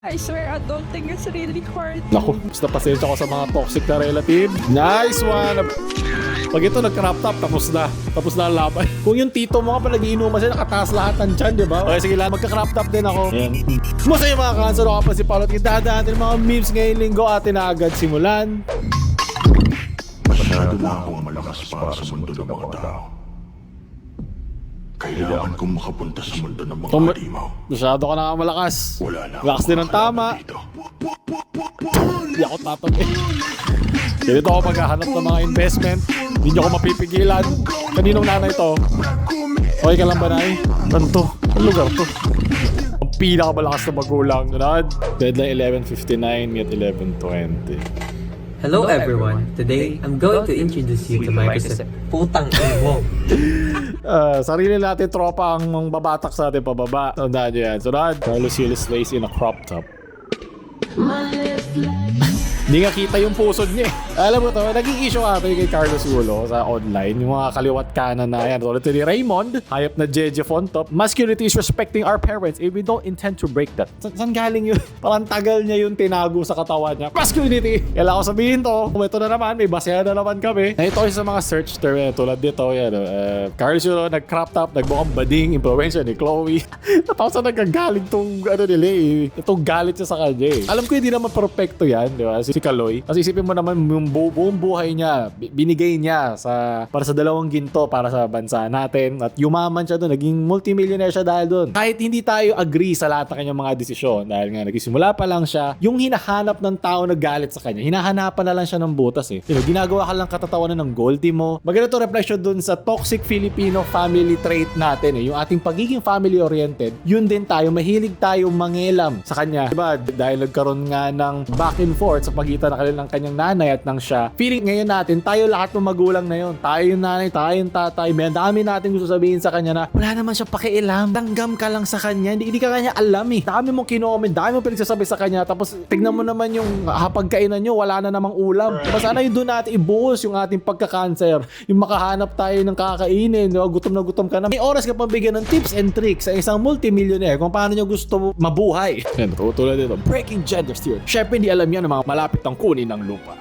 I swear, adulting is really hard. Naku, basta pasensya ko sa mga toxic na relative. Nice one! Pag ito nag-crop top, tapos na. Tapos na ang laban. Kung yung tito mo ka pa nagiinuman siya, nakataas lahat ng tiyan, di ba? Okay, sige lang, magka-crop top din ako. Ayan. Masaya mga kanso, ako pa si Paolo. Dadaan natin mga memes ngayong linggo, atin na agad simulan. Masyado na akong malakas para sa mundo ng mga tao. Kailangan kong makapunta sa mundo ng mga halimaw. Masyado ka nakamalakas. Wala na Lakas din ng tama. dito. Hindi ako tatabi. Ganito ako maghahanap ng mga investment. Hindi nyo ako mapipigilan. Kaninong nanay to? Okay ka lang ba, Nay? Ano to? Ang lugar to? Ang pinakamalakas na magulang. Ganun. Deadline 11:59 at 11:20. Hello everyone. Today, I'm going to introduce you to Microsoft. Putang ina mo. Sarili natin tropa ang babatak sa atin pababa. Tandaan nyo yan. Sunod, Carlos Silas lays in a crop top. Hindi nga kita yung pusod niya eh. Alam mo to, naging issue ata kay Carlos Yulo sa online. Yung mga kaliwat kanan na yan. Tulad ni Raymond, hayop na Jeje Fontop. Masculinity is respecting our parents if we don't intend to break that. Saan galing yun? Parang tagal niya yung tinago sa katawan niya. Masculinity! Kailangan ko sabihin to. Kung ito na naman, may basehan na naman kami. Na ito sa mga search term tulad dito. Yan, Carlos Yulo, nag-crop top, nagbukang bading, impluensya ni Chloe. Tapos na nagagaling tong ano nila eh. Itong galit siya sa kanya eh. Alam ko hindi naman perfecto yan, di ba? Si Kaloy. Kasi isipin mo naman yung buong buhay niya, binigay niya para sa 2 ginto para sa bansa natin at yumaman siya doon, naging multimillionaire siya dahil doon. Kahit hindi tayo agree sa lahat ng kanyang mga desisyon dahil nga nagsimula pa lang siya, yung hinahanap ng tao na galit sa kanya, hinahanapan na lang siya ng butas eh. Ginagawa ka lang katatawanan ng goldie mo. Maganda to reflection doon sa toxic Filipino family trait natin eh. Yung ating pagiging family oriented, yun din tayo, mahilig tayo mangelam sa kanya. Diba? Dahil nagkaroon nga ng back and forth sa pagitan ng kanyang nanay at ng siya. Feeling ngayon natin, tayo lahat ng magulang na yun. Tayo yung nanay, tayo yung tatay. May dami natin gusto sabihin sa kanya na wala naman siya pakialam. Tanggam ka lang sa kanya. Hindi ka kanya alam eh. Dami mong kinomen, dami mong pinagsasabi sa kanya. Tapos tignan mo naman yung hapagkainan nyo, wala na namang ulam. Diba sana yung doon natin ibuhos yung ating pagka-cancer. Yung makahanap tayo ng kakainin. Diba? Gutom na gutom ka na. May oras ka pang bigyan ng tips and tricks sa isang multimillionaire kung paano nyo gusto mabuhay. Yan, tulad dito. Breaking gender stereotypes. Syempre hindi alam yan ng mga malapit ng kunin ng lupa.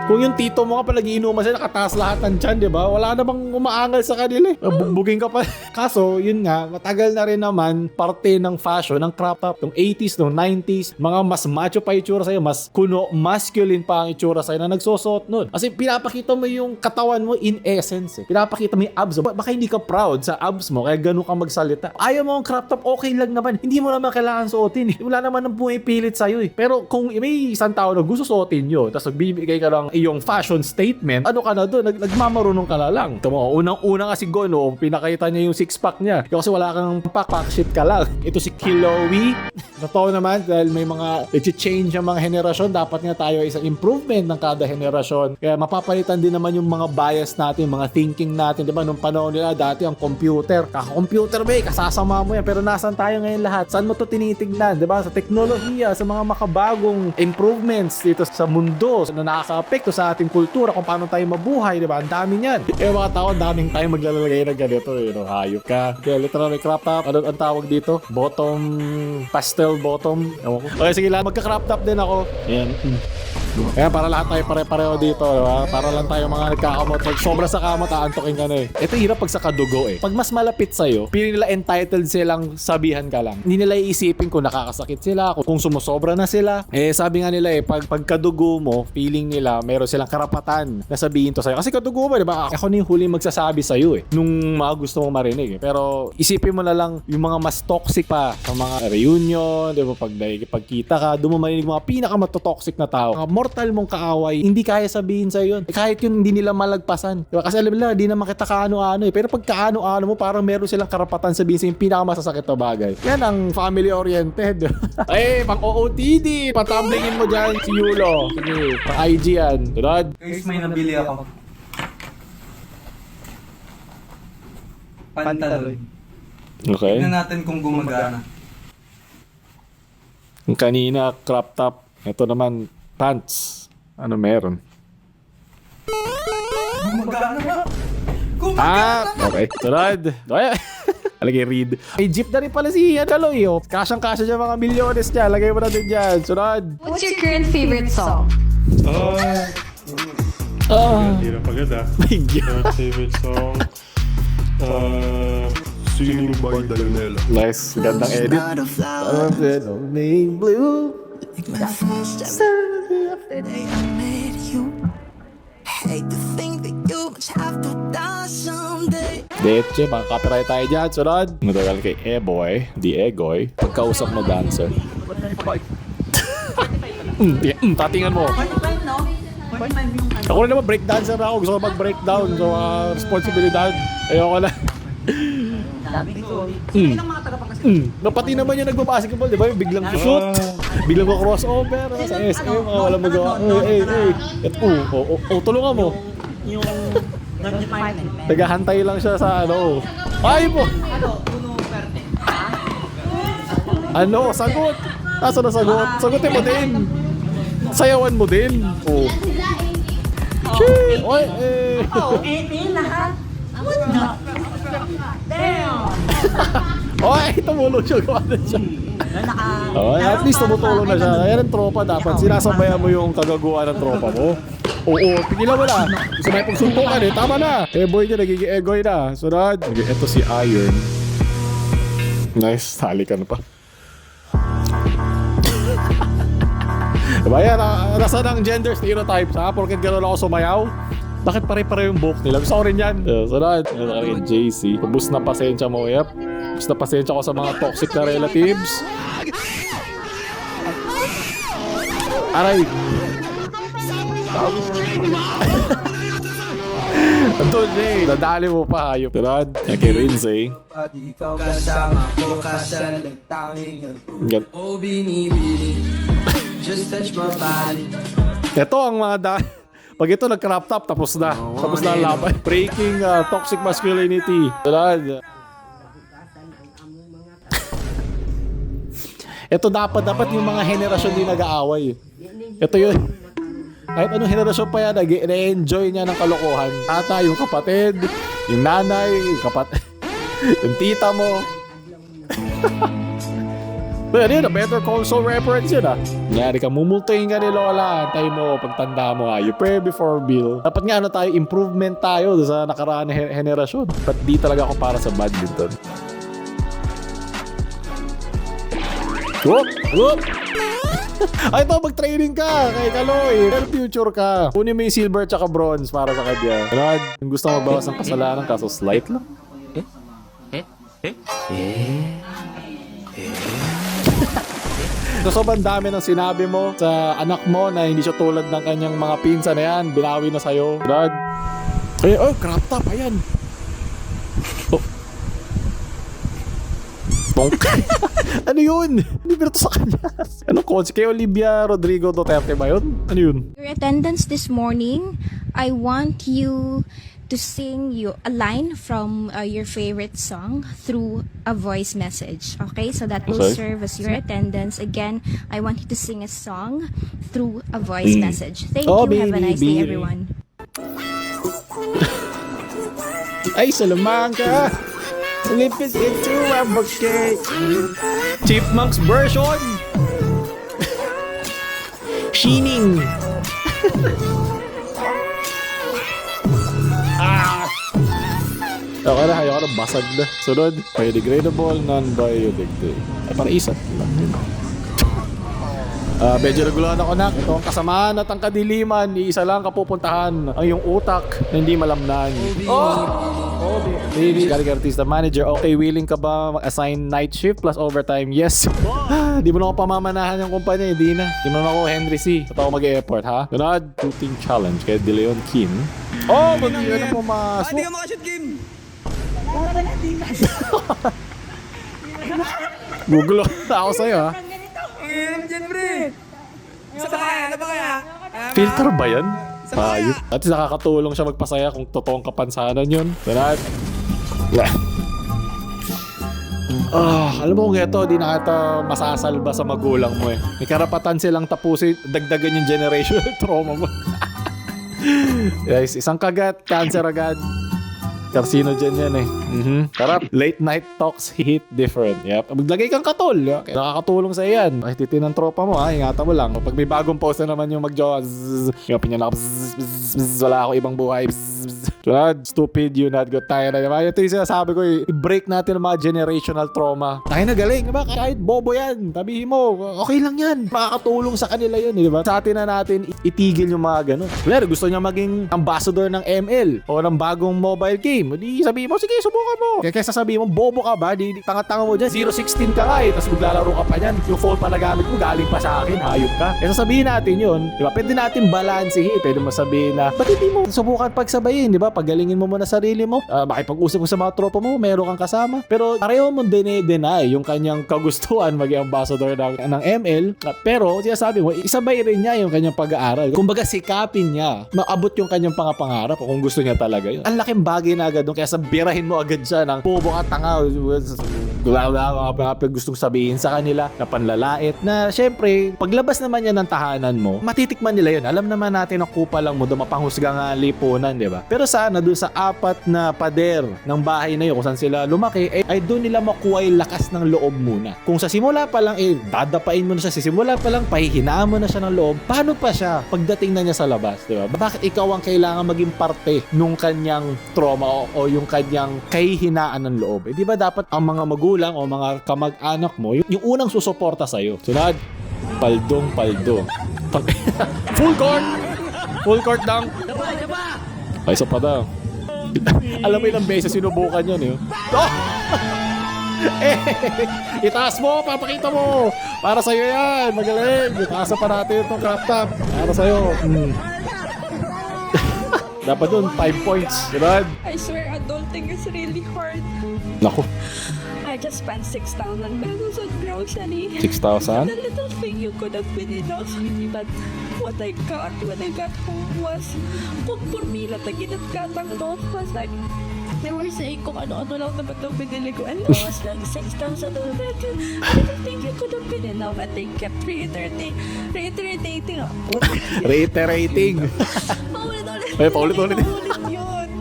Kung yung tito mo ka pa nagiinuman siya, nakataas lahat ng tiyan, di ba? Wala na bang umaangal sa kanila eh. Bugbugin ka pa. Kaso, yun nga, matagal na rin naman parte ng fashion, ng crop top, ng 80s, ng 90s, mga mas macho pa itsura sa'yo, mas kuno, masculine pa ang itsura sa'yo na nagsusot nun. Kasi pinapakita mo yung katawan mo in essence eh. Pinapakita mo yung abs mo. Baka hindi ka proud sa abs mo, kaya ganun ka magsalita. Ayaw mo ang crop top, okay lang naman. Hindi mo naman kailangan suotin eh. Wala naman ang pumipilit sa'yo eh. Pero kung may isang tao na gusto suotin yun, tapos nagbibigay ka lang yung fashion statement, ano ka na doon? Nagmamarunong ka na lang. Tama, unang-una nga si Gono, pinakita niya yung six-pack niya. Kasi wala kang pack shit ka lang. Ito si Chloe. Totoo naman, dahil may mga change ang mga henerasyon, dapat nga tayo isang improvement ng kada henerasyon. Kaya mapapalitan din naman yung mga bias natin, mga thinking natin. Diba, nung panahon nila, dati ang computer. Kaka-computer ba kasasama mo yan. Pero nasan tayo ngayon lahat? Saan mo to tinitignan? Diba? Sa teknolohiya, sa mga makabagong improvements dito sa mundo na nakaka-apekto sa ating kultura kung paano tayo mabuhay, di ba? Ang dami niyan. Mga tao, ang daming tayo maglalagay ng ganito, hayop ka. Kaya literal may crop top. Ano ang tawag dito? Bottom, pastel bottom. Okay, sige lang. Magka-crop top din ako. Ayan. Kaya para lahat tayo pare-pareho dito, diba? Para lang tayo mga nagkakamot. Pag sobra sa kamot, aantokin ka na eh. Ito hirap pag sa kadugo eh. Pag mas malapit sa'yo, piling nila entitled silang sabihan ka lang. Hindi nila iisipin kung nakakasakit sila, kung sumusobra na sila. Sabi nga nila pag kadugo mo, feeling nila meron silang karapatan na sabihin to sa'yo. Kasi kadugo mo, diba? Ako na yung huling magsasabi sa'yo eh. Nung mga gusto mong marinig eh. Pero isipin mo na lang yung mga mas toxic pa sa mga reunion, diba? Pagkita ka, doon mo marinig mga pinakamatotoxic na tao. Mortal mong kaaway, hindi kaya sabihin sa'yo yun. Kahit yun, hindi nila malagpasan. Diba? Kasi alam nila, di naman kita kaano-ano eh. Pero pag kaano-ano mo, parang meron silang karapatan sabihin sa yung pinakamasasakit na bagay. Yan ang family-oriented. Pang OOTD, patamblingin mo dyan si Yulo. Sige, pang IG yan. Tunod. Guys, may nabili ako. Pantalon. Okay. Tignan natin kung gumagana. Yung kanina, crop top. Ito naman, pants. Ano meron? Gumagana na! Gumagana! Okay. Tunod. Okay. Lagay read. May jeep na rin pala si Kaloy. Oh. Kasyang-kasya dyan mga milyones niya. Lagay mo na din dyan. Sunod. What's your current favorite song? Hirap agad ah. My God. My favorite song. Singing by Dianella. Nice. Gandang edit. Blue. Deche, mga copyright tayo dyan. Sunod. Matagal kay E-Boy, di Egoy. Pagkausap mo dancer. Tatingan mo. Ako rin naman breakdancer na ako. Gusto ko mag-breakdown. So, responsibilidad. Ayoko na. Pati naman yung nagbabasketball, di ba? Yung biglang shoot. Biglang ko crossover. Sa SM, walang magawa. Tulungan mo. Tagahantay lang siya sa ano. Ay po! Ano? Sagot! Nasaan na sagot? Sagutin mo din! Sayawan mo din! Oh. Chee! Oy! lahat. Damn! Oy! Tumulong siya. Gawa na siya. Oh, at least tumutulong na siya. Ayan ang tropa dapat. Sinasabayan mo yung kagaguhan ng tropa mo. Oo, pigilan mo na. Gusto may pagsuntukan eh. Tama na. E-boy niya, nagiging egoy na. Sunod. Okay, ito si Iron. Nice. Halikan pa. Diba yan? Nasaan ang gender stereotypes ha? Porket gano'n ako sumayaw? Bakit pare-pare yung buhok nila? Gusto ko rin yan. Sunod. Ito JC. Pabus na pasensya mo. Yep. Pabus na pasensya ko sa mga toxic na relatives. Aray. Ito, Jay. Nadali mo pa. Ayop. Sunod. Okay, Rinze. Ikaw kasama ko kasal ng tanging Yan. o binibili. Just touch my body. Ito ang mga pag ito nag-crop top, tapos na. Tapos na ang laban. Breaking toxic masculinity. Sunod. Ito dapat yung mga henerasyon din nag-aaway. Ito yun. Kahit anong henerasyon pa yan, nag-enjoy niya ng kalokohan. Tata, yung kapatid, yung nanay, yung yung tita mo. Pero yun, Better Call Saul reference yun ah. Nangyari ka, mumultuhin ka ni Lola. Antay mo, pagtanda mo nga. You pray before bill. Dapat nga tayo, improvement tayo sa nakaraan na henerasyon. But di talaga ako para sa badminton. Whoop! Whoop! Ay, ito, mag-training ka kay Kaloy. Pero future ka. Kunin mo yung silver tsaka bronze para sa kanya. Rod, kung gusto mo mabawas ng kasalanan, kaso slight lang. So, sobrang dami ng sinabi mo sa anak mo na hindi siya tulad ng kanyang mga pinsan na yan. Binawi na sa'yo. Rod. Oh, crop top. Ayan. Oh. Bonk. Ano yun? Hindi ba ito sa kanya? Anong coach? Kay Olivia Rodrigo Duterte ba yun? Ano yun? Your attendance this morning, I want you to sing a line from your favorite song through a voice message. Okay? So that will serve as your attendance. Again, I want you to sing a song through a voice message. Thank you. Have a nice day, everyone. Ay, salamangka! Lipis into a bouquet. Chipmunks version. Shining. Okay na, ayaw ka na basag na. Sunod, biodegradable, non-biodegradable. Ay, para isa. Medyo naguluhan ako nak. Ito ang kasamaan at ang kadiliman. Iisa lang kapupuntahan. Ang iyong utak na hindi malamnan. Baby. Galing artista manager. Okay, willing ka ba mag-assign night shift plus overtime? Yes. Di mo na ako pamamanahan yung kumpanya. Hindi na. Di mo na ako Henry C. Ito ako mag-e-effort ha. Sunod, shooting challenge kay De Leon Kim. Oh, mag-iwan na pumasok. Hindi ka makashoot, Kim! Google na ako sa'yo ha. Ang hirap dyan, pre! Ano ba kaya? Filter ba yan? Ayop. At nakakatulong siya magpasaya kung totoong kapansanan yun. Sunod. Alam mo kung ito, di na ata masasalba sa magulang mo eh. May karapatan silang tapusin, dagdagan yung generational trauma mo. Guys, isang kagat, cancer agad. Carcinogen yan eh. Sarap. Late night talks hit different. Yep. Maglagay kang katol. Okay. Nakakatulong sa iyan. Ay, titi ng tropa mo ha. Ingatan mo lang. Pag may bagong post na naman yung mag-jowa, yung opinion ako, wala ako ibang buhay. Stupid, you not good. Tayo na naman. Ito yung sinasabi ko, i-break natin ang mga generational trauma. Tayo na galing, diba? Kahit bobo yan, tabihin mo, okay lang yan. Makakatulong sa kanila yun, diba? Sa atin na natin itigil yung mga ganun. Kaya gusto niya maging ambassador ng ML o ng bagong mobile game. Di sabihin mo, sige, subukan mo. Kaya sasabihin mo, bobo ka ba? Di tanga-tanga mo dyan. 016 ka nga eh. Tapos maglalaro ka pa dyan. Yung phone pa na gamit mo, galing pa sa akin. Hayop ka. Kaya sasabihin natin yun, diba? Pwede natin balansehin. Pwede mo sabihin na, ba't hindi mo subukan pagsabayin, diba? Paggalingin mo muna sarili mo. Makipag-usap mo sa mga tropa mo, meron kang kasama. Pero pareho mo deny yung kanyang kagustuhan maging ambassador ng ML. Pero sinasabi mo, isabay rin niya yung kanyang pag-aaral. Kumbaga sikapin niya, maabot yung kanyang pangarap kung gusto niya talaga yun. Ang laking bagay na agad doon, kaya birahin mo agad siya ng bobo ka, tanga, mga gustong sabihin sa kanila na panlalait. Na syempre, paglabas naman yan ng tahanan mo, matitikman nila yun. Alam naman natin na kupa lang mo doon, mapanghusga nga lipunan, di ba? Pero sana doon sa apat na pader ng bahay na yun, kung saan sila lumaki, ay doon nila makuha yung lakas ng loob muna. Kung sa simula pa lang, dadapain mo na siya. Sa simula pa lang, pahihinaan mo na siya ng loob. Paano pa siya pagdating na niya sa labas, di ba? Bakit ikaw ang kailangan maging parte nung kanyang trauma o yung kanyang kahihinaan ng loob? Di ba dapat ang mga magulang o mga kamag-anak mo, yung unang susuporta sa'yo? Sunod, paldo. Full court dunk. Ay, isa pa daw. Alam mo ilang beses sinubukan yun eh. Oh! Itaas mo, papakita mo. Para sa'yo yan, magaling. Itaas pa natin itong crop top. Para sa'yo. Dapat dun, 5 points. Diba? I swear, adulting is really hard. Naku. I just spent 6,000 pesos on grocery. 6,000? The little thing you could have been enough. But what I got when I got home was kung formula na ginatgatang mo was like, they were saying kung ano-ano lang naman itong binili ko. And it was like 6,000 already. I don't think you could have been enough. And they kept reiterating. Reiterating. Paulit-ulit. Ay, paulit-ulit. Paulit yun.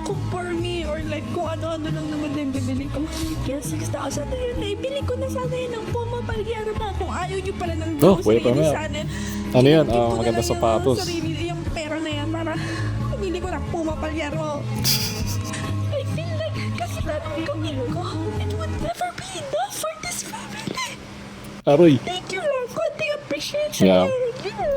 Kung for me or like kung ano-ano lang naman din bibili ko. Kaya 6,000 na yun. Ibili ko na sana yun ng pumapalyaro na. Kung ayaw nyo pala ng wait a minute. sana. Ano yun? Ibigay ko na Maganda lang sapatos. yung pera na yan para ibili ko na pumapalyaro. I feel like kasalanan ko ko. It would never be enough for this family. Aroy. Thank you, Lord. Konting appreciation. Yeah.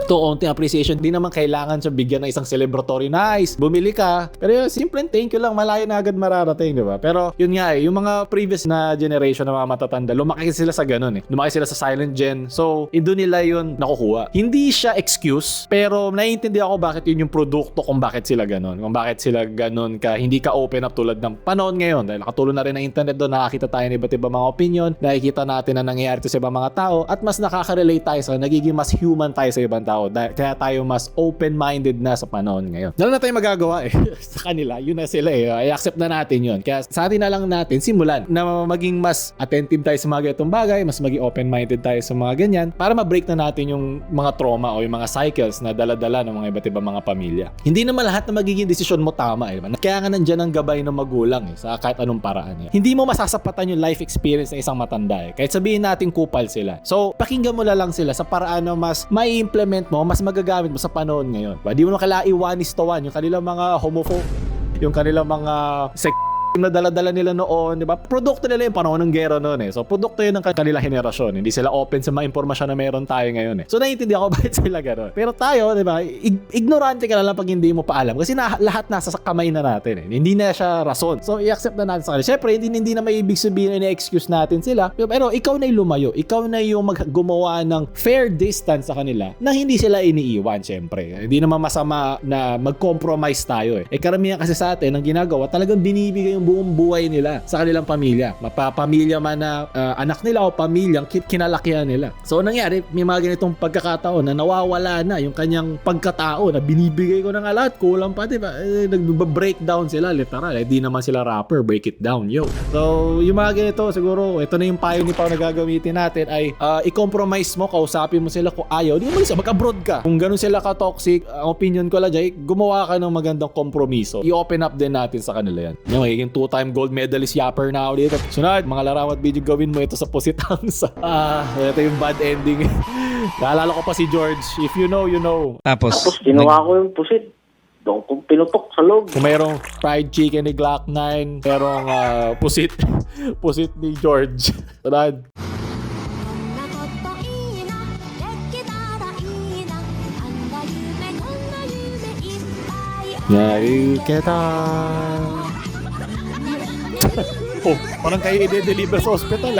Ito, onting appreciation. Di naman kailangan siya bigyan ng isang celebratory. Nice, bumili ka. Pero yun, simple thank you lang. Malayo na agad mararating, di ba? Pero yun nga yung mga previous na generation na mga matatanda, lumaki sila sa ganun eh. Lumaki sila sa silent gen. So, doon nila yun nakukuha. Hindi siya excuse, pero naiintindihan ako bakit yun yung produkto kung bakit sila ganun. Kung bakit sila ganun ka, hindi ka open up tulad ng panahon ngayon. Dahil nakatulong na rin ng internet doon, nakakita tayo ng iba't ibang mga opinion, nakikita natin na nangyayari sa ibang mga tao, at mas nakaka-relate tayo sa, nagiging mas human tayo sa ibang tao. Kaya tayo mas open-minded na sa panahon ngayon. Wala na tayong magagawa eh. Sa kanila, yun na sila eh. I accept na natin yun. Kaya sa atin na lang natin simulan na maging mas attentive tayo sa mga ganitong bagay, mas maging open-minded tayo sa mga ganyan para ma-break na natin yung mga trauma o yung mga cycles na dala-dala ng mga iba't ibang mga pamilya. Hindi naman lahat na magiging desisyon mo tama eh. Kaya nga nandyan ang gabay ng magulang eh, sa kahit anong paraan eh. Hindi mo masasapatan yung life experience ng isang matanda eh. Kahit sabihin natin kupal sila. So, pakinggan mo na lang sila sa paraan na mas mai-implement mo, mas magagamit mo sa panahon ngayon. Di mo na kailangan i-1:1 yung kanilang mga homophobe, yung kanilang mga na dala-dala nila noon, di ba? Produkto nila yung panahon ng gera noon eh. So, produkto yun ng kanilang henerasyon. Hindi sila open sa mga impormasyon na meron tayo ngayon eh. So, naiintindihan ko bakit sila gano'n. Pero tayo, di ba? Ignorante ka na lang pag hindi mo pa alam. Kasi lahat nasa kamay na natin eh. Hindi na siya rason. So, i-accept na natin sa kanila. Siyempre, hindi na may ibig sabihin na excuse natin sila. Pero ikaw na yung lumayo. Ikaw na yung gumawa ng fair distance sa kanila na hindi sila iniiwan, siyempre. Hindi naman masama na mag-compromise tayo eh. Karamihan kasi sa atin, ang ginagawa, talagang binibigay yung yung buong buhay nila sa kanilang pamilya. Mapapamilya man na anak nila o pamilyang kinalakihan nila. So nangyari, may mga ganitong pagkakataon na nawawala na yung kanyang pagkatao na binibigay ko na nga lahat, kulang pa, diba? Nag-breakdown sila, literal. Di naman sila rapper, break it down, yo. So yung mga ganito, siguro, ito na yung payo ni Pao na gagamitin natin ay i-compromise mo, kausapin mo sila kung ayaw. Di mo isa, mag-abroad ka. Kung ganun sila ka-toxic, ang opinion ko lang, Jay, gumawa ka ng magandang kompromiso. I-open up din natin sa kanila yan. Yung magiging 2-time gold medalist yapper na ako dito. Sunod, mga larawat video, gawin mo ito sa Pusitangsa. Ito yung bad ending. Naalala ko pa si George. If you know, you know. Tapos ginawa ko yung pusit. Doon kong pinutok sa loob. Kung mayroong fried chicken ni Glock 9, mayroong pusit. Pusit ni George. Sunod. Narikita. Oh, parang kayo i-deliver sa hospital.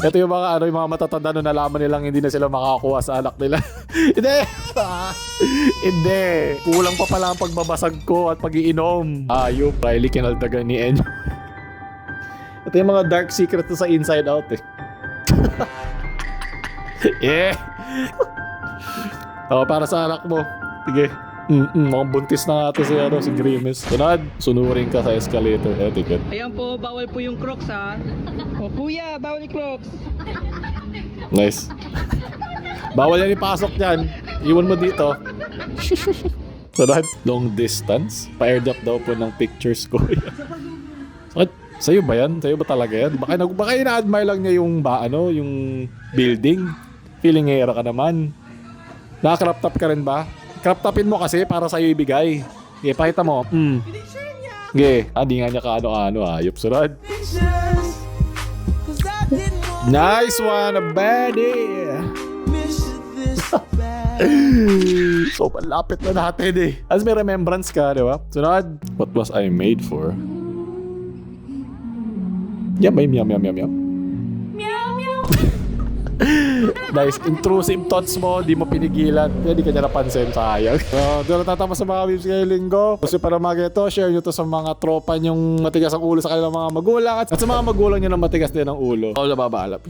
Ito yung mga yung mga matatanda na nalaman nilang hindi na sila makakakuha sa anak nila. Hindi. Hindi. Kulang pa pala ang pagbabasag ko at pag-iinom. Ayop, Riley kinaldagan ni Enyo. Ito yung mga dark secret sa Inside Out eh. Yeah. Para sa anak mo. Sige. Mukhang buntis na nga ito si Grimace. Sunod, sunurin ka sa escalator. Ticket. Ayan po, bawal po yung Crocs ha. O kuya, bawal yung Crocs. Nice. Bawal yan ipasok dyan. Iwan mo dito. Sunod, long distance. Pa-airdrop daw po ng pictures ko. Sa'yo ba yan? Sa'yo ba talaga yan? Baka ina-admire lang niya yung yung building. Feeling hero ka naman. Naka-crop top ka rin ba? Crop topin mo kasi para sa'yo ibigay. Okay, pakita mo. Okay, hindi nga niya kaano-ano. Ayop, sunod. Nice one, buddy! So, malapit na natin eh. As may remembrance ka, di ba? Sunod. What was I made for? Yum, yum, yum, yum, yum. Nice, intrusive thoughts mo, di mo pinigilan. Kaya di ka niya napansin, sayang. So, doon natatapos sa mga vibes ngayong linggo. Kasi para mga ito, share nyo to sa mga tropa nyong matigas ang ulo sa kanilang mga magulang. At sa mga magulang nyo na matigas din ang ulo. Ako na babaalap.